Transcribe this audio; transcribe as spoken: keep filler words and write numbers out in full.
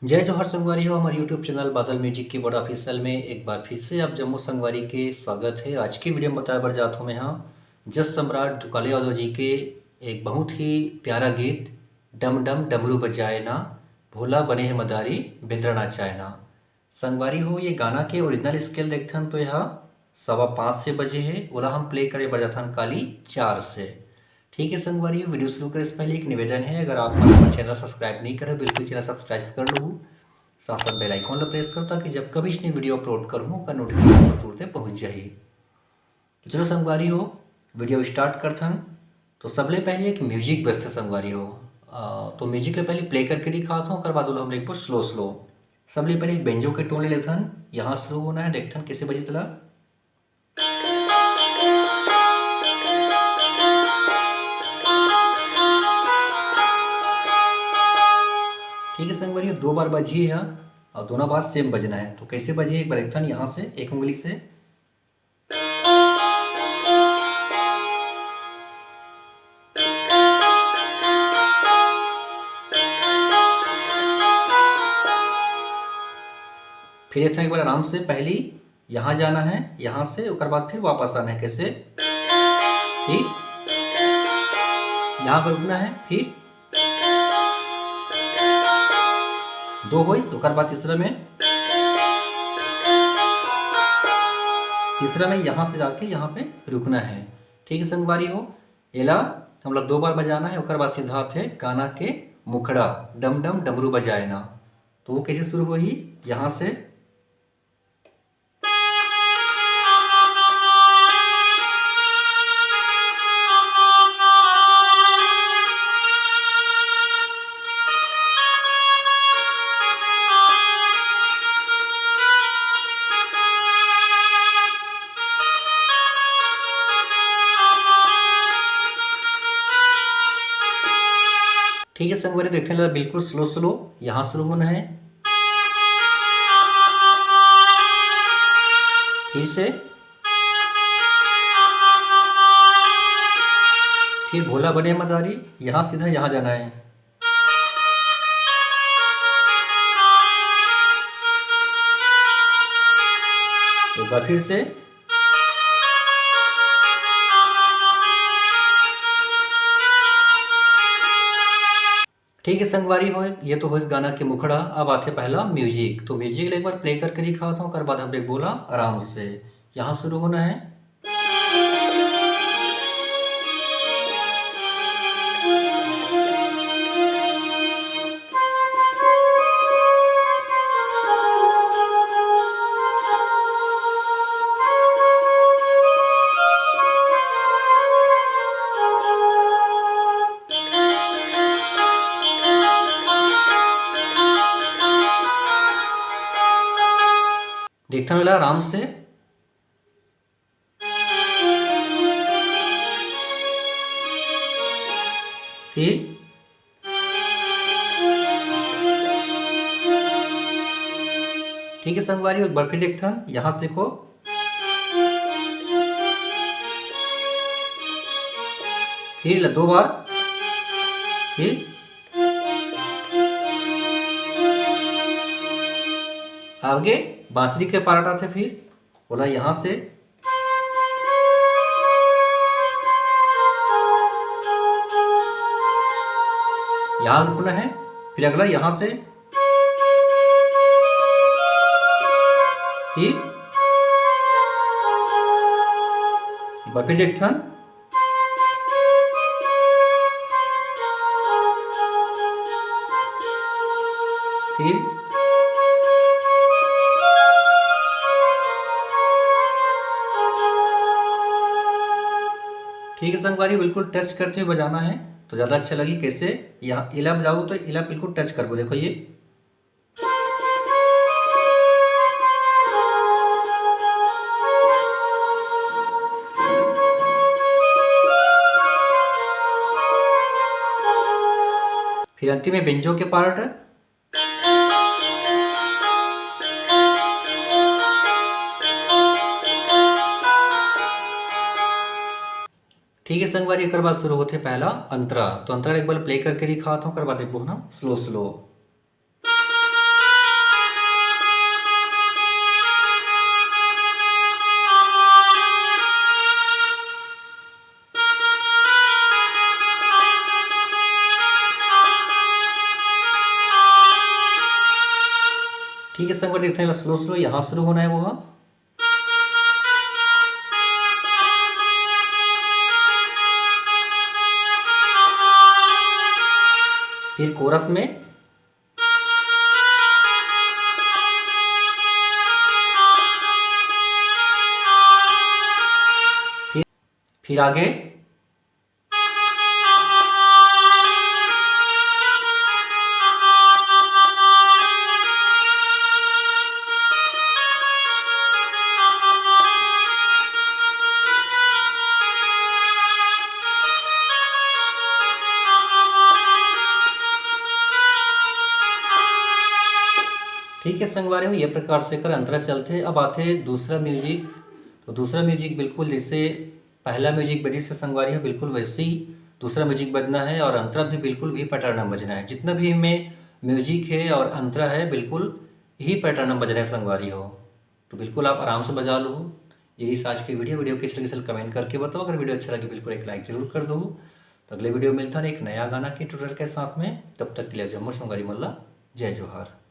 जय जोहार संगवारी हो, हमर YouTube चैनल बादल म्यूजिक कीबोर्ड ऑफिशियल में एक बार फिर से आप जम्मो संगवारी के स्वागत है। आज की वीडियो में बताए बर जात हूँ मैं, हाँ, जस सम्राट दुकाले यादव जी के एक बहुत ही प्यारा गीत, डम डम डमरू बजाए ना, भोला बने है मदारी, बेंदरा नाचाए ना। संगवारी हो, ये गाना के ओरिजिनल स्केल देखथन तो यह सवा पाँच से बजे है, ओला हम प्ले करे बर जाथन काली चार से। ठीक है संगवारी, वीडियो शुरू करे से पहले एक निवेदन है, अगर आप मन हमर चैनल सब्सक्राइब नहीं करे, बिल्कुल चैनल सब्सक्राइब कर लू, साथ साथ बेल आइकन ला प्रेस करो, ताकि जब कभी इसने वीडियो अपलोड करूँ, ओकर नोटिफिकेशन तुरंते पहुँच जाही। तो चलो संगवारी हो, वीडियो स्टार्ट करथन। तो सबले पहले एक म्यूजिक बजथे संगवारी हो, अ, तो म्यूजिक ले पहले प्ले करके दिखात हूँ, ओकर बाद ओला हम देखबो स्लो स्लो। सबले पहले एक बेंजो के टोन ले लेथन, यहाँ शुरू होना है, देखथन कैसे बजी तेला। ठीक है संगवारी, दो बार बजी है और दोनों बार सेम बजना है। तो कैसे बजी, एक बार देखथन यहाँ से एक उंगली से। फिर ये एक बार आराम से पहली यहाँ जाना है, यहाँ से ओकर बाद फिर वापस आना है। कैसे? फिर यहाँ पर रुकना है, फिर दो होइस, ओकर बाद तीसरा में, तीसरा में यहाँ से जाके यहाँ पे रुकना है। ठीक है संगवारी हो, एला हम लोग दो बार बजाना है, ओकर बाद सीधा आथे गाना के मुखड़ा, डम डम डमरू बजाए ना। तो वो कैसे शुरू होही? यहाँ से। ठीक है संगवारी, देखने लगा बिल्कुल स्लो स्लो, यहाँ शुरू होना है, फिर से, फिर भोला बने मदारी, यहाँ सीधा यहाँ जाना है। एक बार फिर से। ठीक है संगवारी हो, ये तो होइस गाना के मुखड़ा। अब आथे पहला म्यूजिक। तो म्यूजिक ला एक बार प्ले करके दिखावत हूँ, ओकर बाद हम एक बोला आराम से। यहाँ शुरू होना है। देखथन एला आराम से। फिर ठीक है संगवारी, एक बार फिर देखथन, यहाँ से देखो, फिर ल-, दो बार, फिर आगे बांसुरी के पार्ट आथे, फिर ओला यहाँ से यहाँ रुकना है, फिर अगला यहाँ से, फिर एक बार फिर देखथन। फिर ठीक है संगवारी, बिल्कुल टच करते हुए बजाना है तो ज़्यादा अच्छा लगी। कैसे? यहाँ इला बजाओ तो इला बिल्कुल टच करबो, देखो ये। फिर अंतिम में बेंजो के पार्ट। ठीक है संगवारी, एकर बाद शुरू होथे पहला अंतरा। तो अंतरा एक बार प्ले करके दिखात हूँ, ओकर बाद देखबो ना स्लो स्लो। ठीक है संगवारी, देखते हैं, स्लो स्लो यहाँ शुरू होना है वो। फिर कोरस में, फिर, फिर आगे। ठीक है संगवारी हो, ये प्रकार से कर अंतरा चलथे। अब आथे दूसरा म्यूजिक। तो दूसरा म्यूजिक बिल्कुल जैसे पहला म्यूजिक बजिस हे संगवारी हो, बिल्कुल वैसे ही दूसरा म्यूजिक बजना है और अंतरा भी बिल्कुल वही पैटर्न में बजना है। जितना भी इनमें म्यूजिक है और अंतरा है, बिल्कुल यही पैटर्न में बजना है संगवारी हो। तो बिल्कुल आप आराम से बजा लो। यही आज की वीडियो। वीडियो कैसी लगी, कमेंट करके बताओ। अगर वीडियो अच्छा लगे, बिल्कुल एक लाइक जरूर कर दो। तो अगले वीडियो मिलता है एक नया गाना के ट्यूटोरियल के साथ में। तब तक के लिए जम्मो संगवारी मन ला जय जोहार।